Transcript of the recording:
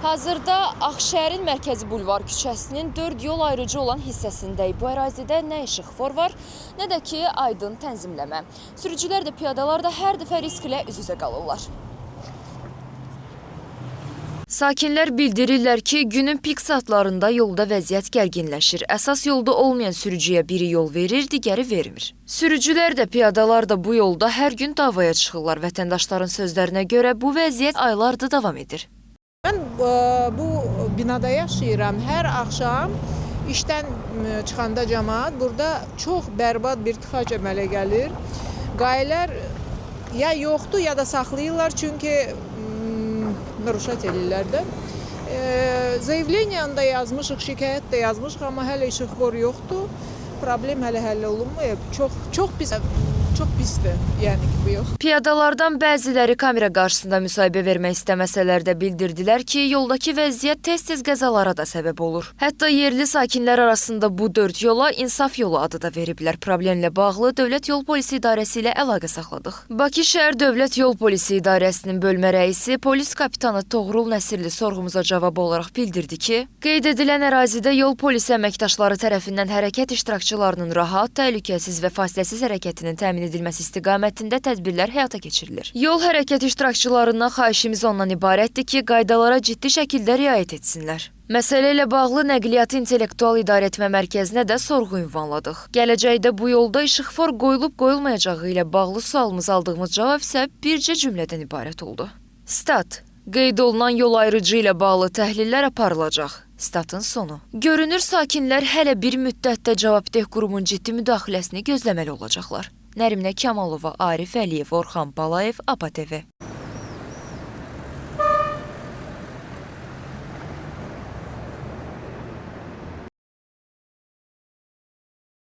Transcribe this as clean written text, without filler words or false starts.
Hazırda Ağşəhərin mərkəzi bulvar küçəsinin 4 yol ayrıcı olan hissəsindəyik. Bu ərazidə nə işıqfor var, nə də ki aydın tənzimləmə. Sürücülər də piyadalar da hər dəfə risklə üz-üzə qalırlar. Sakinlər bildirirlər ki, günün pik saatlarında yolda vəziyyət gərginləşir. Əsas yolda olmayan sürücüyə biri yol verir, digəri vermir. Sürücülər də, piyadalar da bu yolda hər gün davaya çıxırlar. Vətəndaşların sözlərinə görə bu vəziyyət aylardır davam edir. Mən bu binada yaşayıram. Hər axşam işdən çıxanda camaat burada çox bərbad bir tıxac əmələ gəlir. Qayilər ya yoxdur, ya da saxlayırlar çünki naruşat eləyirlər də. Заявление da yazmışıq, şikayət də yazmışıq, amma hələ işıqfor yoxdur. Problem hələ həll olunmayıb. Çox çox pis, çox pisdir yəni ki bu yol. Piyadalardan bəziləri kamera qarşısında müsahibə vermək istəməsələr də bildirdilər ki, yoldakı vəziyyət tez-tez qəzalara da səbəb olur. Hətta yerli sakinlər arasında bu 4 yola insaf yolu adı da veriblər. Problemlə bağlı Dövlət Yol Polisi İdarəsi ilə əlaqə saxladıq. Bakı şəhər Dövlət Yol Polisi İdarəsinin bölmə rəisi polis kapitanı Toğrul Nəsirli sorğumuza cavab olaraq bildirdi ki, qeyd edilən ərazidə yol polisi əməkdaşları tərəfindən hərəkət iştirakçılarının rahat, təhlükəsiz və fasiləsiz hərəkətinin təmin edilməsi istiqamətində tədbirlər həyata keçirilir. Yol hərəkət iştirakçılarından xahişimiz ondan ibarətdir ki, qaydalara ciddi şəkildə riayət etsinlər. Məsələ ilə bağlı Nəqliyyatı İntellektual İdarəetmə Mərkəzinə də sorğu ünvanladıq. Gələcəkdə bu yolda işıqfor qoyulub qoyulmayacağı ilə bağlı sualımıza aldığımız cavab isə bircə cümlədən ibarət oldu. Stat. Qeyd olunan yol ayrıcı ilə bağlı təhlillər aparılacaq. Statın sonu. Görünür sakinlər hələ bir müddətdə cavabdeh qurumun ciddi müdaxiləsini gözləməli olacaqlar. Nəriminə Kamalova, Arif Əliyev, Orxan Balayev, APA TV.